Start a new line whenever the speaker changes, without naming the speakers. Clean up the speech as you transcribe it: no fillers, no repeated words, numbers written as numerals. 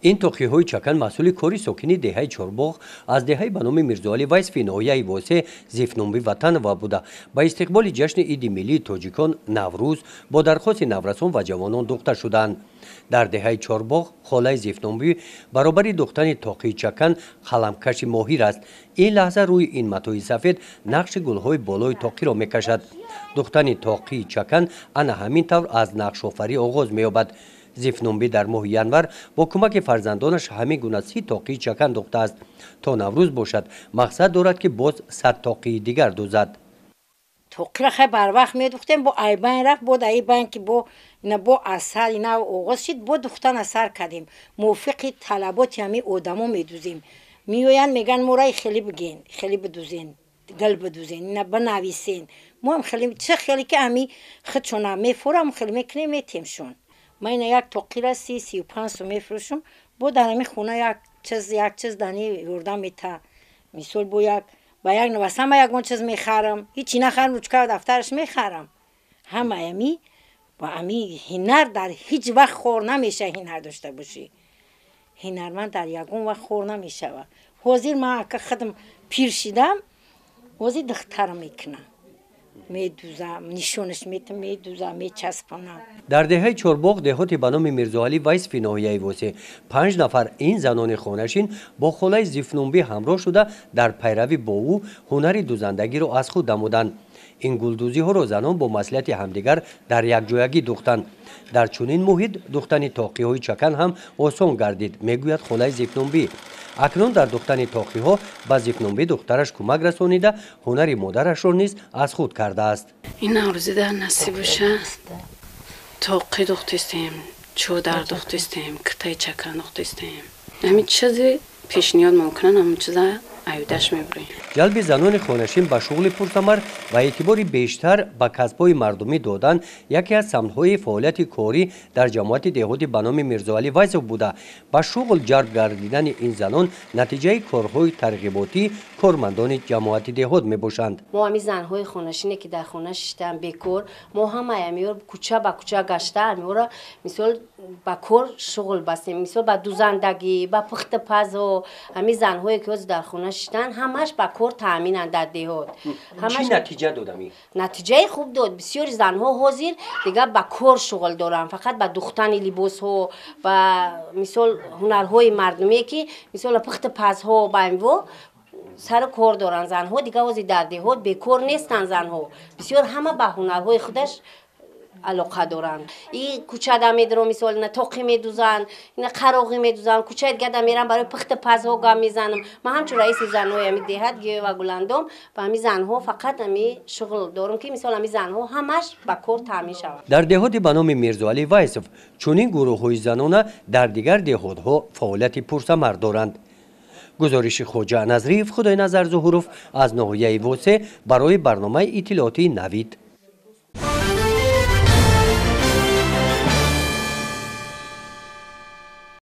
Ин тоқиҳои чакан маҳсули кори сокини деҳаи Чорбоғ аз деҳаи ба номи Мирзоалӣ Вайсфи ноҳияи Восе Зифнумбӣ Ватанова буда, ба истиқболи ҷашни иди миллии тоҷикон Наврӯз бо дархости наврасон ва ҷавонон духта шуданд. Дар деҳаи Чорбоғ холаи Зифнумбӣ баробари духтани тоқии чакан қаламкаши моҳир аст. Ин лаҳза рӯи ин матои сафед нақши гулҳои болои тоқиро мекашад. Духтани тоқии чакан ана ҳамин тавр аз нақшофарӣ оғоз меёбад. Зифнумбӣ дар моҳи январ бо кӯмаки фарзандонаш ҳамин гуна 30 тоқии чакан духтааст. То Наврӯз бошад, мақсад дорад, ки боз 100 тоқии дигар дузад.
Тоқира хай барвақт медухтем, бо айбайн рафт, бо даи байн ки бо ина бо асар ина оғоз шид, бо духтан асар кардем. Мувофиқи талаботи ҳамин одамо медузем. Меоянд, мегӯянд, мораи хеле биген, хеле бидузен, гул бидузен, ина бинависен. Мо ҳам хеле чӣ хеле ки ҳами худшона мефурам, хеле мекунем, метемшон. Ман ина як тоқира 30-35 сум мефурӯшам, бо дар ҳамин хона як чиз дани ёрдам мета. Мисол, бо як ба як навасама ягон чиз мехарам, ҳичи нахарам, ручка дафтараш мехарам. Ҳама ами ба ами ҳунар дар ҳеҷ вақт хор намешава. Ҳунар дошта бошӣ, ҳунарманд дар ягон вақт хор намешава. Ҳозир ман ака худам пир шидам, ҳозир духтарам мекунам, медузам, нишонаш метам, медузам, мечаспонам.
Дар деҳаи Чорбоғ, деҳоти ба номи Мирзоалӣ Вайсфи ноҳияи Восе, панҷ нафар ин занони хонашин бо холаи Зифнумбӣ ҳамроҳ шуда, дар пайравӣ бо ӯ ҳунари дузандагиро аз худ намуданд. Ин гулдӯзиҳоро занон бо маслиҳати ҳамдигар дар якҷоягӣ духтанд. Дар чунин муҳит духтани тоқиҳои чакан ҳам осон гардид, мегӯяд холаи Зифнумбӣ. Акнун дар духтани тоқиҳо ба Зифнумбӣ духтараш кӯмак расонида, ҳунари модарашро низ аз худ кардааст.
Ин Наврӯзӣ дар насиб боша, тоқӣ духтистем, чодар духтистем, китаи чакан духтистем. Ҳамин чизе пешниҳод мумкунанд, ҳамон чиза аюдаш мебурем.
Ҷалби занони хонашин ба шуғли пурсамар ва эътибори бештар ба касбҳои мардумӣ додан яке аз самтҳои фаъолияти корӣ дар ҷамоати деҳоти ба номи Мирзоалӣ Вайсов буда, ба шуғл ҷалб гардидани ин занон натиҷаи корҳои тарғиботии кормандони ҷамоати деҳот мебошанд.
Мо ҳамин занҳои хонашине, ки дар хона шиштаам бекор, мо ҳамаи ҳамиёр кӯча ба кӯча гашта, ҳамиёро мисол ба кор шуғл бастем, мисол ба дузандагӣ, ба пухтупазо. Ҳамин занҳое, ки ҳозир дар хона шиштанд, ҳамаш ба кор таъминанд дар деҳот.
Чӣ натиҷа додам?
Натиҷаи хуб дод. Бисёри занҳо ҳозир дигар ба кор шуғл доранд, фақат ба духтани либосҳо, ба мисол ҳунарҳои мардумие, ки мисол пухтупазҳо, ба инво сару кор доранд занҳо. Дигар ҳозир дар деҳот бекор нестанд занҳо, бисёр ҳама ба ҳунарҳои худаш алоқа доранд. И кӯчада медурам, мисол ина тоқӣ медузанд, ина қароғӣ медузанд, кӯчаи дигада мерам, барои пухтупазҳо гап мезанам. Ман ҳамчун раиси занҳои ҳами деҳат Гиёи ва Гуландом ба ҳами занҳо фақат ҳами шуғл дорам, ки мисол ҳами занҳо ҳамаш ба кор таъмин шаванд.
Дар деҳоти ба номи Мирзоалӣ Вайсов чунин гурӯҳҳои занона дар дигар деҳотҳо фаъолияти пурсамар доранд. Гузориши Хоҷа Назриев, Худойназар Зуҳуров аз ноҳияи Восе барои барномаи иттилоотии Навид.